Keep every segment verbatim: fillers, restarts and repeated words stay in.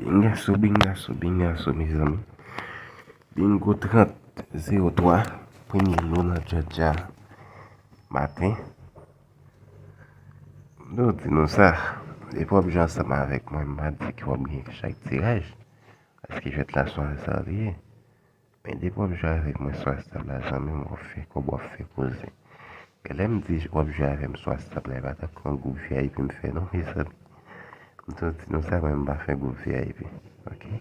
Bingaso, bingaso, bingaso, mezanmi. Bingo trant zewo twa, premye lo nan Djadja maten. M di nou sa, depi w ap jwe ansanm avèk mwen, m pa di ke w ap gen chak tiraj, paske jwèt la swa sa li ye. Men depi w ap jwe avèk mwen sou WhatsApp la, zanmi m, w ap fè kòb, w ap fè koze. E lè m di w ap jwe avè m sou WhatsApp la, e pa tankou yon gwoup V I P m fè non, mezanmi. M tou di nou sa, mwen m pa fè gwoup V I P, oke?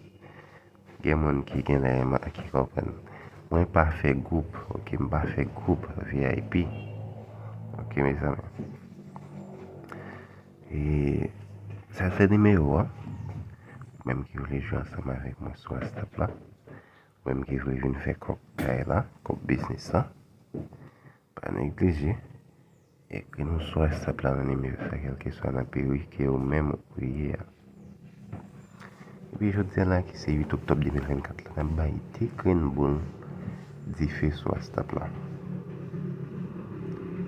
Gen moun ki genlè ki konprann. Mwen pa fè gwoup, oke? M pa fè gwoup V I P, oke, mezanmi? E sa se nimewo a. Menm ki vle jwe ansanm avèk mwen sou WhatsApp la. Menm ki vle vin fè kòb kay la, kòb biznis la. Pa neglije. Ekri nou sou WhatsApp la nan nimewo sa, kèlkeswa nan peyi ke ou menm ou ye a. Epi jodi a la ki se uit oktòb de mil vennkat la, n ap bay de grenn boul dife sou WhatsApp la.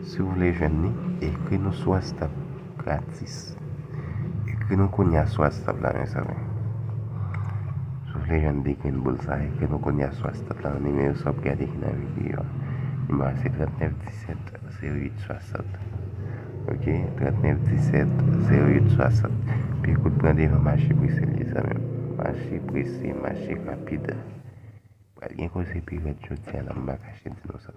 Si w vle jwenn li, ekri nou sou WhatsApp gratis. Ekri nou kounye a sou WhatsApp la, mezanmi. Si w vle jwenn de grenn boul sa, ekri nou kounye a sou WhatsApp la nan nimewo sa w ap gade ki nan videyo a. Nimewo a se trannèf disèt zewo uit swasant. Oke, trannèf disèt zewo uit swasant. Pi kout pran devan mache prese li, zanmi m. Mache prese, mache rapid. Pral gen koze pi rèd jodi a la, m pa kache di nou sa.